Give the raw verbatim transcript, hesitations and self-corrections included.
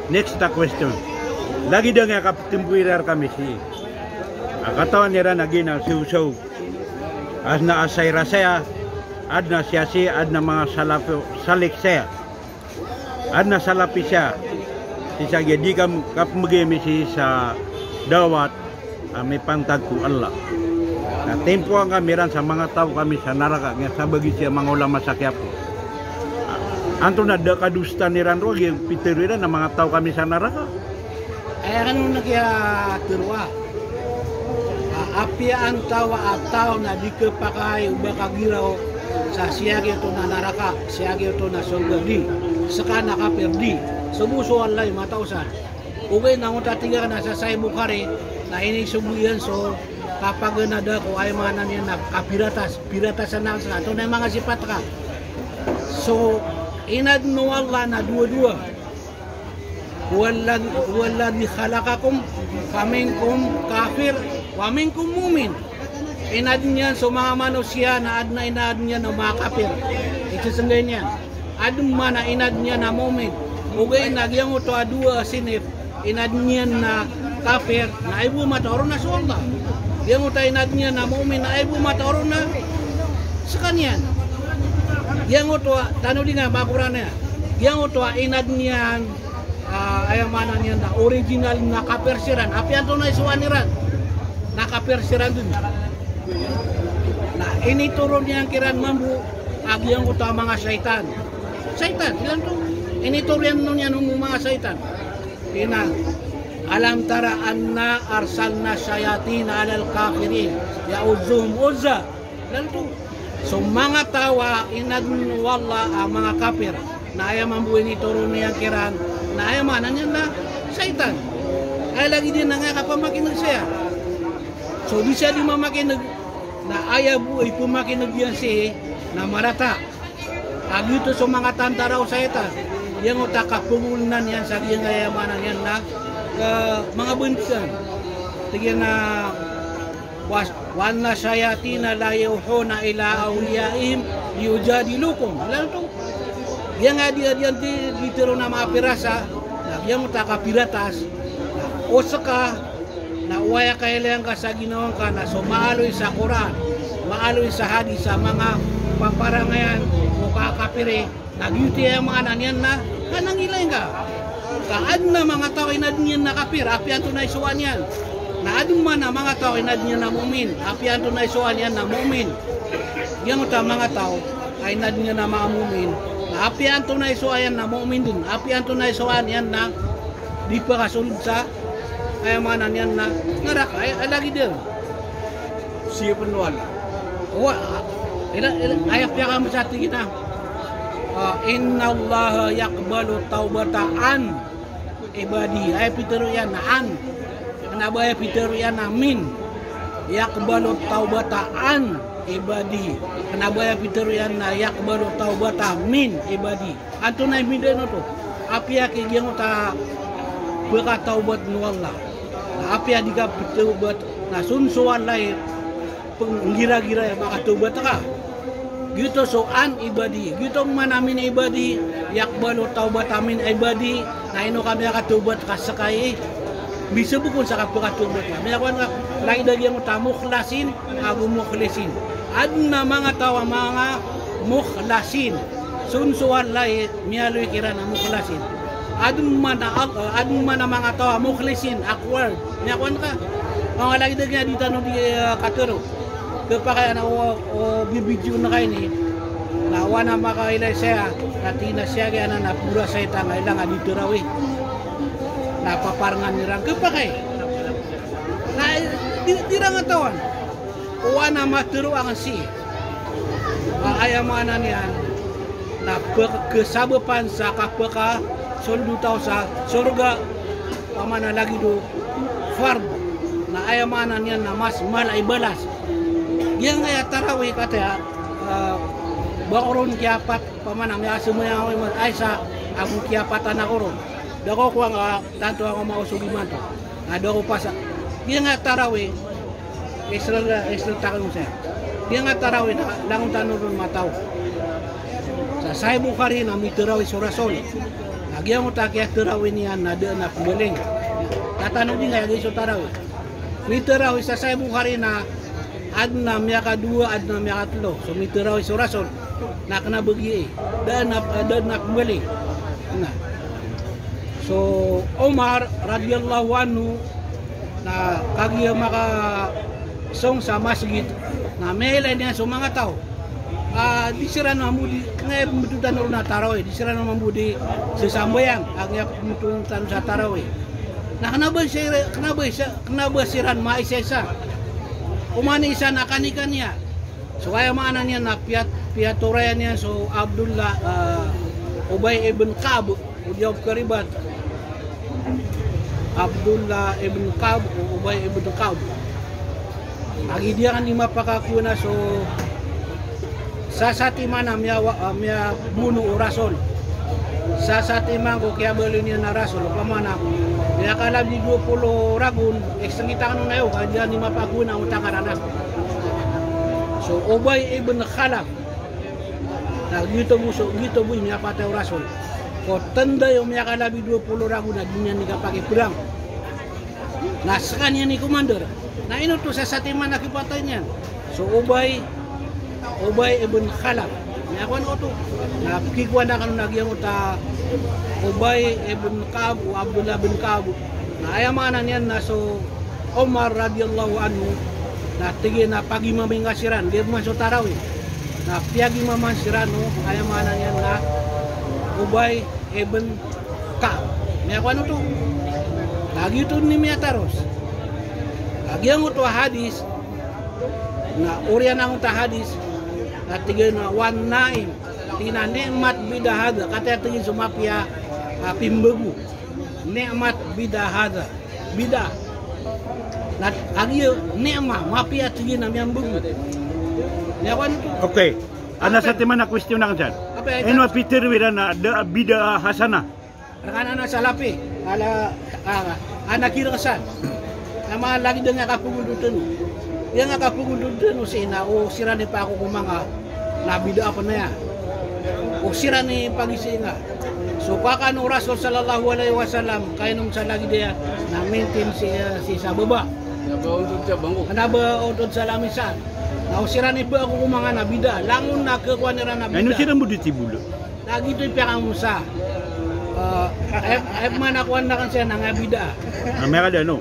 Next a question. Lagid angkaya kaptemboira rkami sii a katawan iran a giya na sowsow. Adn a asay ra saya, adn a siyasi, adn a manga salaf, salik saya. Adn a salafi saya. Sii sa giya di kam-, kapmbgay ami sii sa dawat a mipantag ko Allah. Na timpoan kami ran sa manga taw kami sa naraka, giya sabagi sii a manga ulama sa Quiapo. Antonaa da kadostan iran roo, giya pitharo iran a manga taw kami sa naraka. Aya ran on a giya tharoa. A, apiya antaa a taw na di khapakay o ba kagiraw sa siyagi oto na naraka, siyagi oto na sorga, di. Ska na kapir, di. Sobo so Allah i matao san. Ogaid na angkoto a tig akn a sa Sahih Bukhari, na inisogo iyan so kapaganada ko, aya maana niyan na kapiratas, piratasan akn ska, antonaa i manga sipat ka. So inadn o Allah na dowa-dowa. Huwalladhi, huwalladhi khalaqakum faminkum kafir wa minkum mu'min. Inadn iyan so manga manosiya na adn a inadn iyan a manga kapir. Isesenggai niyan. Adn man a inadn iyan a mu'min. Ogaid na giyangkoto a dowa a sinip, inadn iyan na kapir, na aya bo a matao ron na so Allah. Giyangkoto a inadn iyan a mu'min, na aya bo a matao ron na skaniyan. Giyangkoto a, tanodi nga, makoran iyan. Giyangkoto a inadn iyan, ah, aya maana niyan na original na kapir siran. Apiya antonaa i sowaan iran, na kapir siran dn. Na initoron iyan kiran mambo a giyangkoto a manga shaytan. Shaytan, ilan to? Initoron iyan on iyan o manga shaytan. Ina, "Alam tara anna arsalna shayatina alal kafirin ta'uzzuhum azza." Ilan to? So manga taw a inadn o Allah a manga kapir, na aya mambo initoron iyan kiran, na aya maana niyan na shaytan. Aya lagid iyan na ngaya kapamakineg saya. So di saya di mamakineg, na aya bo a ipamakineg iyan sii na marata. A giyoto so manga tantara o shaytan. Giyangkoto a kapagolnan iyan sa giyangkaya, aya maana niyan na, eh, manga bandigan. Tig iyan a, "Wa, wa anna shayatina la yuhuna ila awliyaihim liyujadilukum." Ilan to? Giyangkaya di, di, di, di tharoon a manga pirasa, na giyangkoto a kapiratas. O ska, na o aya kailay ngka sa ginawa ngka na so maaloy sa Qur'an, maaloy sa hadith a manga paparangayan o kakapiri, na giyoto i aya maana niyan na kanangilay ngka. Ka adn a manga taw a inadn iyan na kapir, apiya antonaa i sowaan iyan. Na adn man a manga taw a inadn iyan na mu'min, apiya antonaa i sowaan iyan na mu'min. Giyangkoto a manga taw a inadn iyan a manga mu'min, na apiya antonaa i sowaan iyan na mu'min dn, apiya antonaa i sowaan iyan na di pakasold sa, aya maana niyan na naraka, aya, aya lagid iyan. Sii pn o Allah. Wa, ila, ila, aya piyakambsa tig iyan a, ah, "Innallaha yaqbalu tawbata an ibadihi." Aya pitharo iyan na an. Kna ba aya pitharo iyan na min. "Yaqbalu tawbata an ibadihi." Kna ba aya pitharo iyan na "Yaqbalu tawbata min ibadihi." Antonaa i mbidaan oto? Apiya ki giyangkoto a pkatawbatn o Allah. Na apiya di ka ptawbat, na so, so Allah i pnggiragira iyan a makatawbat ka. Giyoto so an ibadi. Giyoto man a min ibadi, yaqbalu tawbata min ibadi. Na ino ka miyakatawbat ka ska i, misabot on sa kapkatawbat ka. Miyakowa ngka, lagid a giyangkoto a mukhlasin ago mukhlisin. Adn a manga taw a manga mukhlasin. So, so Allah i miyaaloy kiran a mukhlasin. Adn man a, adn man a manga taw a mukhlisin, awkward. Miyakowa ngka. Manga lagid a giya di tano di, eh, katharo. Khapakay anan o, o bibidyo ngka ini. Na o anan a makailay saya, na tig iyan a siyagi anan a pora sa itang a ilang a di tarawih. Na paparangan iran khapakay. Na di, di iran katawan. O anan a matharo angka sii a aya maana niyan na pk-, kasabapan sa kapakasold o taw sa sorga, opama na lagid o fard, na aya maana niyan na mas mala i balas. Giyangkaya tarawih kataya, ah, ba ko ron kiyapat, opama na miyasambayang ako imanto, ay sa, ago kiyapatan ako ron. Da ko kowa ngka tanto ako maosog imanto. Na da ko pasa. Giyangkaya tarawih, Israel, Israel takal mo saya. Giyangkaya tarawih na langon tano ron mataw. Sa Sahih Bukhari na mitarawih so Rasul. Na Giyangkoto a kiyatarawi niyan na da a pmbaling. Tatanodi ngka aya giya so tarawi. Mitarawi sa Sahih Bukhari na adn a miyakadowa, adn a miyakatlo. So mitarawi so Rasul na kna ba giya i. Da a, da a pmbaling. Na so Umar radiyallahu anhu na kagiya makasong sa masgit na miyailay niyan so manga taw. Ah, di siran mambo di, ngaya bthotan ron a tarawi, di siran mambo di sasambayang a ngaya bthotan sa tarawi. Na kna ba sira, kna ba isa, kna ba siran maisaisa. Oman i isa na kanikaniya. So aya maana niyan na piyat-, piyatorayan iyan so Abdullah, ah, Ubay ibn Ka'b, o di ako pkharibat. Abdullah ibn Ka'b o Ubay ibn Ka'b. Lagid iyan a di mapakakowa na so sasatiman a miyawa-, ah, miyabono o Rasul. Sasatiman ko kiyabaloy niyan a Rasul. Opama na miyakalabi dowa polo ragon, eh, sangkita kano na iyo, ka di iyan di mapakakowa na o takaran a. So Ubay ibn Khalaf. Na giyoto bo so, giyoto bo i miyapatay o Rasul. Ko tanda iyo miyakalabi dowa polo ragon na di niyan di kapakiprang. Na skaniyan i commander. Na ino oto sasatiman a kipatay niyan? So Ubay, Ubay ibn Khalaf. Miyakowa oto. Na kikowa na kano na giyangkoto a Ubay ibn Ka'b o Abdullah bin Ka'b. Na aya maana niyan na so Umar radiyallahu anhu, na tig iyan a pagimami ngka siran, di man so tarawi. Na piyagimaman siran o, aya maana niyan na Ubay ibn Ka'b. Miyakowa oto. Lagid oto i miyataros. Lagid angkoto a hadis, na oriyan angkoto a hadis, na tig iyan a wan na'im, tig iyan a ni'mat bid'ah hadha, katii a tig iyan so mapiya a pimbago. Ni'mat bid'ah hadha. Bid'ah. Na kagiya ni'mat, mapiya tig iyan a miyambago. Miyakowa oto. Okay. Ana satiman a question akn san. Apa aya ino a pitharo iran a da a bid'ah hasanah? Rkana a salafi, ala, ah, ana kiran san. Na mala lagid a ngka pagondod tano. Aya ngka pagondod tano sii na o siran i pakokoman ka na bid'ah pn aya. O siran i pagizaan ka. So kakan o Rasul sallallahu alaihi wasallam, kainom sa lagid aya, na mintin si, eh, si sa baba. Kna ba ontod sa bangko. Kna ba ontod sa lamisan. Na o siran i pakokoman ka na bid'ah. Langon na kakowan iran a bid'ah. Ino siran bo di tibolo? Lagid oto i piyakamosa. Eh, eh, eh, mana kowan akn siya na nga bid'ah. Na miyakadano.